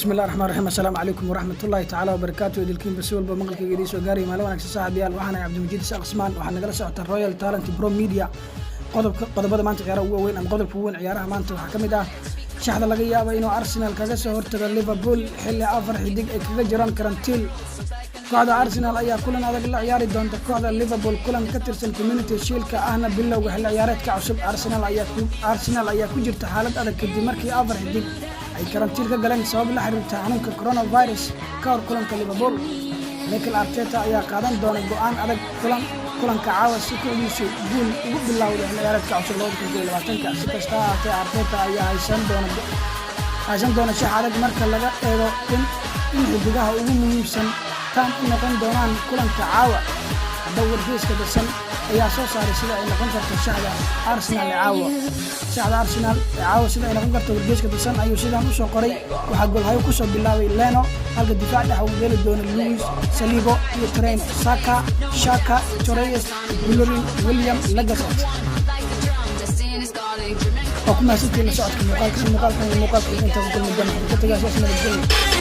Bismillahi raxmaan raxiim. Assalaamu calaykum waraxmatullaahi tacaala wabarakaatu. Idilkiinba si walba maqalkayga idiin soo gaaraya, maalin wanaagsan, saaxiibayaal. Waxaan ahay Cabdimajiid Isaaq Ismaan. Waxaad nagala socotaa Royal Talent Pro Media. Qodobka, qodobada maanta ciyaaraha ugu waaweyn ama qodobka ugu weyn ciyaaraha maanta waxaa ka mid ah shaxda laga yaabo inuu Arsenal kaga soo hortago Liverpool, xilli afar xidig ay kaga jiraan karantiil. Kooxda Arsenal ayaa kulan adag la ciyaari doonta kooxda Liverpool, kulan ka tirsan Community Shieldka, ahna bilowga xilli ciyaareedka cusub. Arsenal ayaa ku jirta xaalad adag kadib markii afar xidig ay karantiil ka galeen sabab la xiriirta xanuunka coronavirus ka hor kulanka Liverpool. Mikel Arteta ayaa qaadan doona go'aan adag kulanka caawa si kooxdiisu guul ugu bilowda xilli ciyaareedka cusub 2021-ka. Si kasta ha ahaatee, Arteta ayaa haysan doona shax adag marka laga eego in xidigaha ugu muhiimsan taan u noqon doonaan kulanka caawa. Haddaba, wargeyska The Sun ayaa soo saaray sida ay noqon karto shaxda Arsenal ee caawa. Shaxda Arsenal ee caawa sida ay noqon karto, wargeyska The Sun ayuu sidaan usoo qoray. Waxaa goolhayo kusoo bilaabay Leno, halka difaac dhex uu geli doono Lewis, Saliba iyo Tierney, Saka, Xhaka, Torres, Bellerin, William, Lacazette. Waa ku mahadsantihiin la socodka muuqaalka. Muuqaalkan iyo muuqaalka inta ku kulmi doona, waxaan ka tagaa sidaas, nabadgelyo.